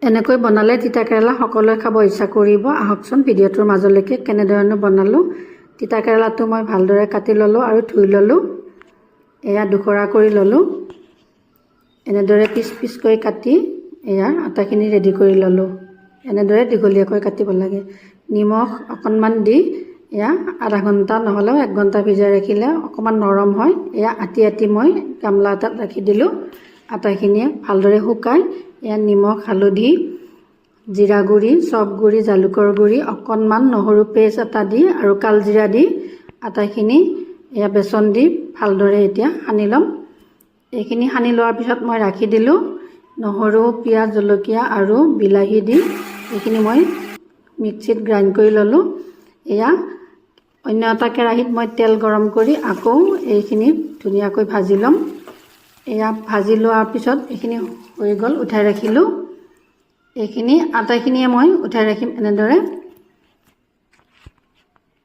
এনেকৈ বনালে তিতা কেৰেলা সকলোৱে খাব ইচ্ছা কৰিব। আহকচোন ভিডিঅ'টোৰ মাজলৈকে, কেনেধৰণে বনালোঁ। তিতা কেৰেলাটো মই ভালদৰে কাটি ল'লোঁ আৰু ধুই ল'লোঁ। এয়া দুখৰা কৰি ল'লোঁ। এনেদৰে পিচ পিচকৈ কাটি এয়া আটাখিনি ৰেডি কৰি ল'লোঁ। এনেদৰে দীঘলীয়াকৈ কাটিব লাগে। নিমখ অকণমান দি এয়া আধা ঘণ্টা নহ'লেও এক ঘণ্টা ভিজাই ৰাখিলে অকণমান নৰম হয়। এয়া আটি আটি মই গামলা এটাত ৰাখি দিলোঁ। আটাখিনিয়ে ভালদৰে শুকাই এয়া নিমখ, হালধি, জিৰা গুড়ি, চফ গুড়ি, জালুকৰ গুড়ি, অকণমান নহৰু পেষ্ট এটা দি আৰু কালজিৰা দি আটাখিনি এয়া বেচন দি ভালদৰে এতিয়া সানি ল'ম। এইখিনি সানি লোৱাৰ পিছত মই ৰাখি দিলোঁ। নহৰু, পিঁয়াজ, জলকীয়া আৰু বিলাহী দি এইখিনি মই মিক্সিত গ্ৰাইণ্ড কৰি ল'লোঁ। এয়া অন্য এটা কেৰাহীত মই তেল গৰম কৰি আকৌ এইখিনি ধুনীয়াকৈ ভাজি ল'ম। এয়া ভাজি লোৱাৰ পিছত এইখিনি হৈ গ'ল, উঠাই ৰাখিলোঁ। এইখিনি আটাখিনিয়ে মই উঠাই ৰাখিম। এনেদৰে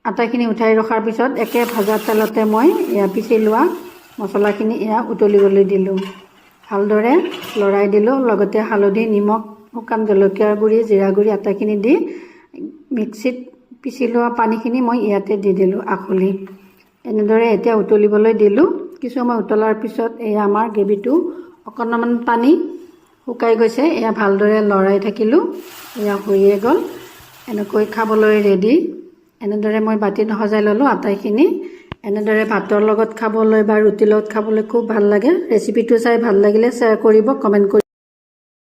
আটাখিনি উঠাই ৰখাৰ পিছত একে ভাজা তেলতে মই এয়া পিচি লোৱা মছলাখিনি এয়া উতলিবলৈ দিলোঁ। ভালদৰে লৰাই দিলোঁ। লগতে হালধি, নিমখ, শুকান জলকীয়াৰ গুড়ি, জিৰা গুড়ি আটাখিনি দি মিক্সিত পিচি লোৱা পানীখিনি মই ইয়াতে দি দিলোঁ আখলি। এনেদৰে এতিয়া উতলিবলৈ দিলোঁ। কিছু সময় উতলাৰ পিছত এয়া আমাৰ গ্ৰেভিটো অকণমান পানী শুকাই গৈছে। এয়া ভালদৰে লৰাই থাকিলোঁ। এয়া হৈয়ে গ'ল, এনেকৈ খাবলৈ ৰেডি। এনেদৰে মই বাতিত সজাই ল'লোঁ আটাইখিনি। এনেদৰে ভাতৰ লগত খাবলৈ বা ৰুটিৰ লগত খাবলৈ খুব ভাল লাগে। ৰেচিপিটো চাই ভাল লাগিলে শ্বেয়াৰ কৰিব, কমেণ্ট কৰিব।